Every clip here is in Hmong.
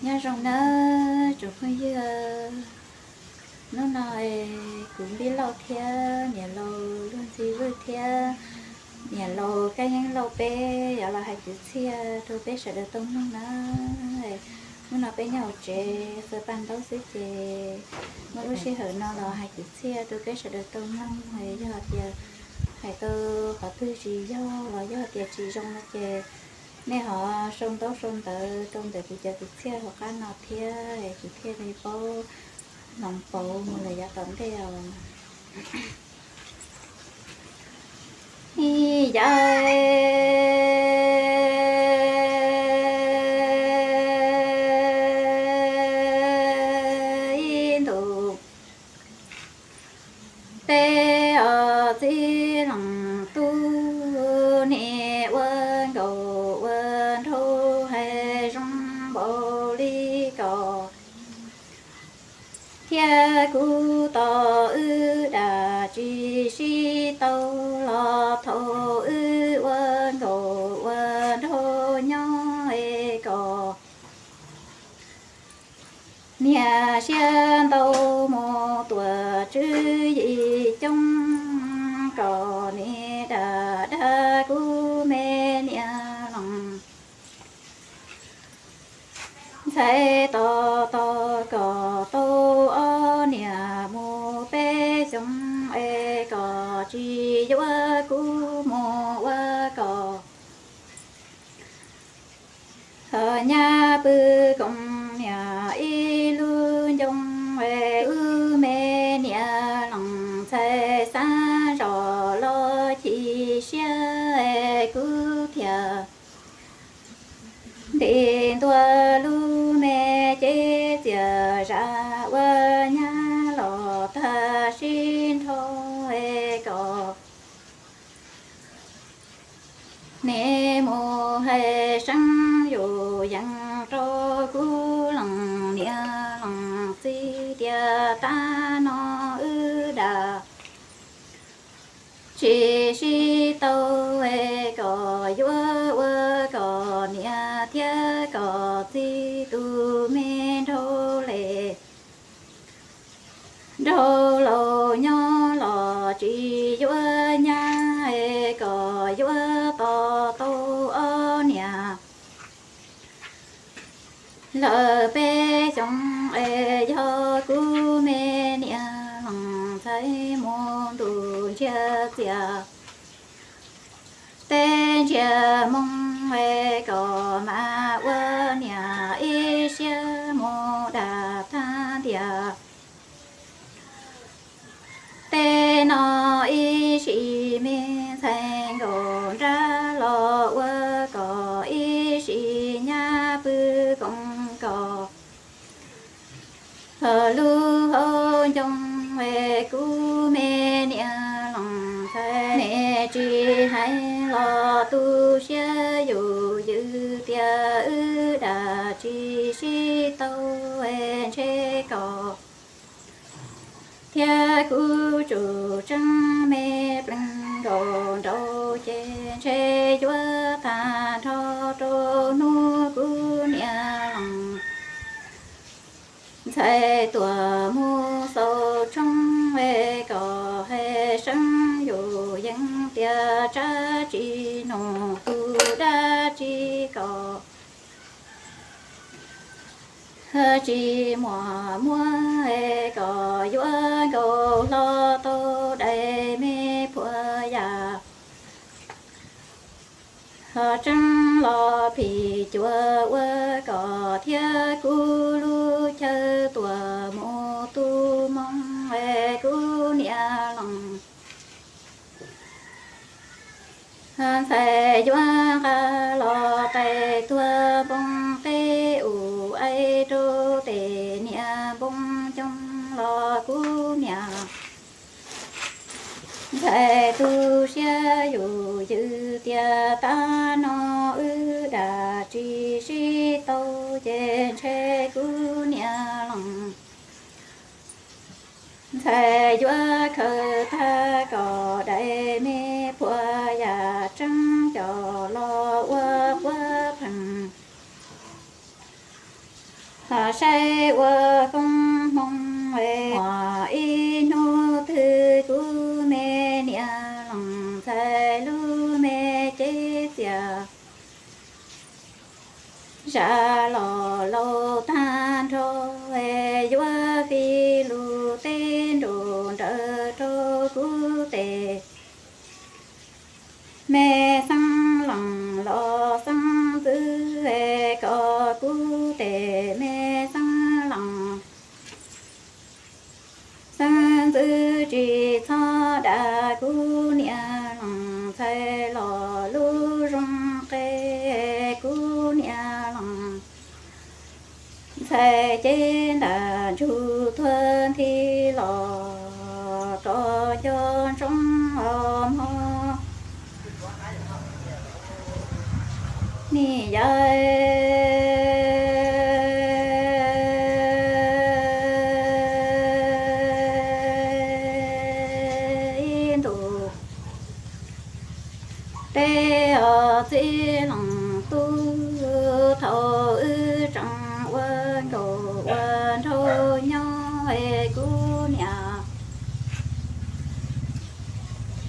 Nyob zoo nawb tsoom phooj ywg, hnub no kuv Npib Lauj thiab niam laus Luag Ntxhi Vwj thiab niam laus Kab Yeeb Lauj peb yuav los hais kwv txhiaj rau peb sawv daws tau mloog na. Hnub no peb nyob hauv tsev xaws paj ntaub xwb ces muaj lub sij hawm no los hais kwv txhiaj rau peb sawv daws tau mloog. Yog tias hais tau qhov twg tsis yog los yog tias tsis zoo no ces nej ho sau ntaub sau ntawv rau ntawm kuv cov kwv txhiaj hauv qab no thiab kuv thiaj li paub hloov pauv mus lawm yav tom ntej os. Ib yam ib ntus peb os txiv leej tub, niam ua nkauj ua nraug hais zoo npaum li ko, thiab kuv tos wb dam tsis sib tau los thaum wb ua nkauj ua nraug nyob es kom niam siab ntau mus tuam tswv yim coob kom niam dam dag kuv me niam leej ntxhais tos tos kom tau ob niam mus peb xyoos es kom tsis yuav kuv mus ua kom ho nyab pw koom niam ib lub ncoo es wb me niam leej ntxhais xav zos los chim siab es kuv thiaj nti ntua lub me cev txias zam ua nyab los tag sib nrho es kom niam mus hais seeb yus yees rau kuv leej niam leej txiv tias tab no wb dam tsis sib tau es kom yuav ua kom niam thiab kom txiv tus me nraug li nraug laus nyob los tsis yuav nyab es kom yuav tos tau ob niam lawm peb xyoos es yog kuv me niam leej ntxhais mus ntuj ntsiag txias teb ntsiag moo es kom mam ua niam ib siab mus dam tag ntiag teb no ib sim me ntxhais nkaus nrab los ua kom ib sim nyab pw koom kom lub hauv ncoo es kuv me niam leej ntxhais me tsis hais los tu siab yus ywj tias wb dam tsis sib tau es ntshe kom thiab kuv tsum tseeb me plees nkaus nraud ces ntshe yuav tag nrho rau hnub kuv niam leej ntxhais tuam mus xaus tshoob es kom hais seeb yus yees tias tsab tsis nug tus dab tsi kom tsis muaj muab es kom yuav nkaus hlo tau daim me phua yam ho tseeb los phim cuav ua kom thiab kuv lub chaw tuam mus tu moo es kuv niam leej ntxhais yuav nqa los tais tuag npoo qeb ub aib rau tes niam npoo coo los kuv niam ntxhais tu siab yus ywj tias tab no wb dam tsis sib tau ces ntshe kuv niam leej ntxhais yuav khaws tag kom daim me phua yam tseeb coj los ua quav pheej Saib ua koob hmoov es muaj ib hnub twg kuv me niam lees ntxhais lub me cev txias zam los laus tag nrho, yuav fij lus teb nrus nrawm rau kuv tes. Me xeeb lees los xeeb ntxwv, kom kuv tes me xeeb lees xeeb ntxwv tsis txhob dag kuv niam lees ntxhais los lub zoo qe. Kuv niam lees ntxhais cev ntam ntsug tuag nthi los rov nco ntsoov os mog. Nim yog ib ntus teb os txiv leej tub, thaum wb tseem ua nkauj ua nraug nyob es kuv niam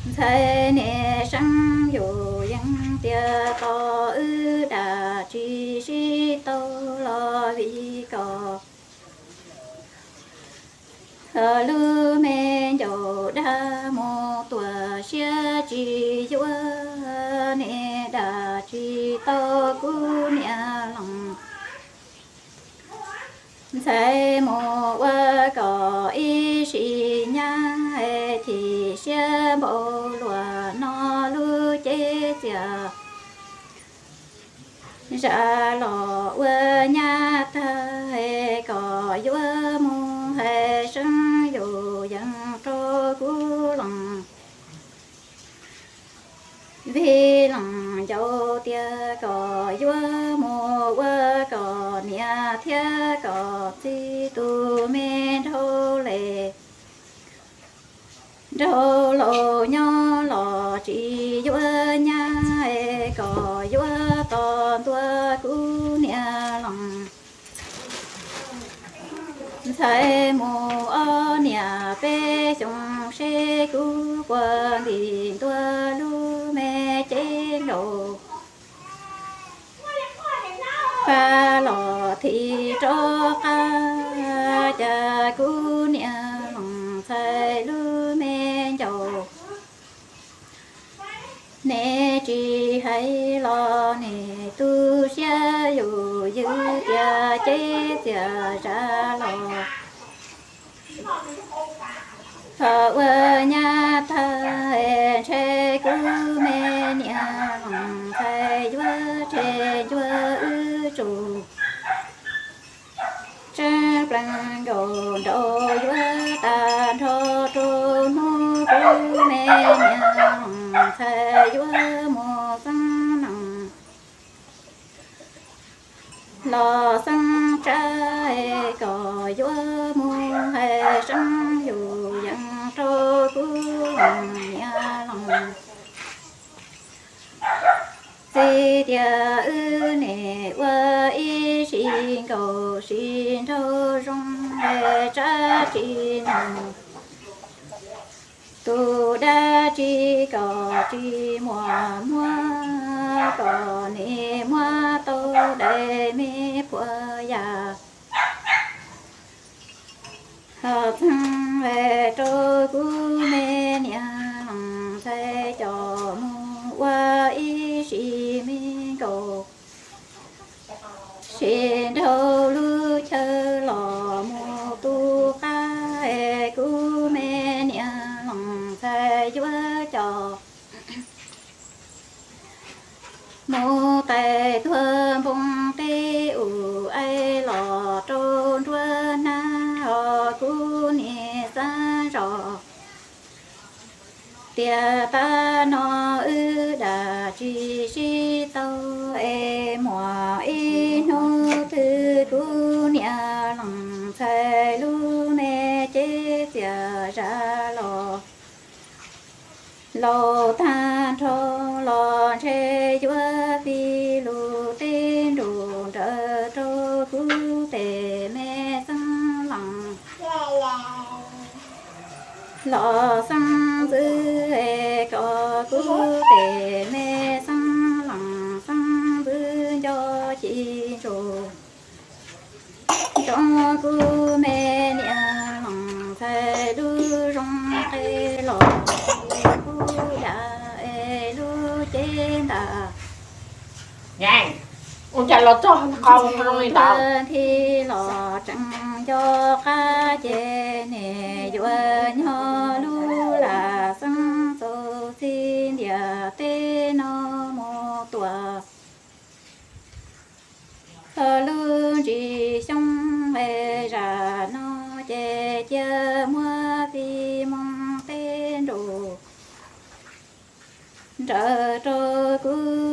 ntxhais niam seeb yus yeej tias tos wb dam tsis sib tau los vim kom lub me ncaus dag mus tuam siab tsis yuav niam dam tsis tau kuv niam lees ntxhais mus ua kom ib sim nyab chim siab npau luaj no lub cev txias zam los ua nyab tag kom yuav mus hais seeb yus yees rau kuv lees. Vim lees ncaus tias kom yuav mus ua kom niam thiab kom txiv tus me nraug les nraug laus nyob los tsis yuav nyab, kom yuav tos ntua kuv niam lees ntxhais mus ob niam peb xyoo seb kuv puas ntim ntua lub me cev nkaus. Faj los thim rov qab, cas kuv niam lees ntxhais lub me ncaus. Neb tsis hais los neb tu siab yus ywg tias cev txias zam los txog ua nyab tag, ntshe kuv me niam lees ntxhais yuav tseg ncua wb tsum tseeb pleev nkaus nraud yuav tag nrho rau hnub kuv me niam lees ntxhais yuav mus xeeb nees los xeeb tsab, kom yuav mus hais seeb yus yees rau kuv niam lees txiv tias wb niam ua ib sim nkaus sim nraug zoo, tsab tsis nug tus dab tsi kom tsis muaj muab, kom niam muab tau daim me phuam yam ho txeeb rau kuv me niam lees ntxhais coj mus ua ib sim me nkaus sim nraug lub chaw los mus tu qab, kuv me niam lees ntxhais yuav coj mus tais tuag npoo teb ub, aib los rau nruab hnab os kuv niam xav zoj tias tab no wb dam tsis sib tau, es muaj ib hnub twg kuv niam lees ntxhais lub me cev txias zam los laus tag nrho los ntshe yuav fij lus teb nrus nrawm rau kuv tes. Los xeeb ntxwv es koj kuv tes me xeeb lees xeeb ntxwv nco ci ntsuj. Nroo kuv me niam lees txhais lub zoo qe los kuv yam es lub cev ntam. Ua cas los txog qhov zoo li ntawd? Nthi los tseem nco qab ces nim yuav nyob lub lam xeeb txuas txij ntiaj teb no mus tuaj. Txog lub ntsis xyoo es zam no ces cia muab txiv moo teb nrus nrawm rau kuv